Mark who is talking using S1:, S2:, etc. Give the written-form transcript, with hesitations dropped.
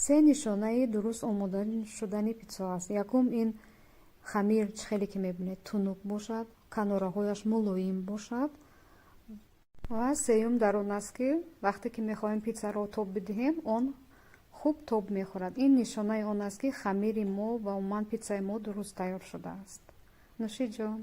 S1: Се нишонаи дуруст омода шудани питсо аст. Якум, ин хамир, чӣ хеле ки мебинед, тунук бошад, канораҳояш мулоим бошад. Ва сеюм дар он аст, ки вақте ки мехоҳем питсаро тоб бидиҳем, он хуб тоб мехӯрад. Ин нишонаи он аст, ки хамири мо ва умуман питсаи мо дуруст тайёр шудааст. Нӯши ҷон.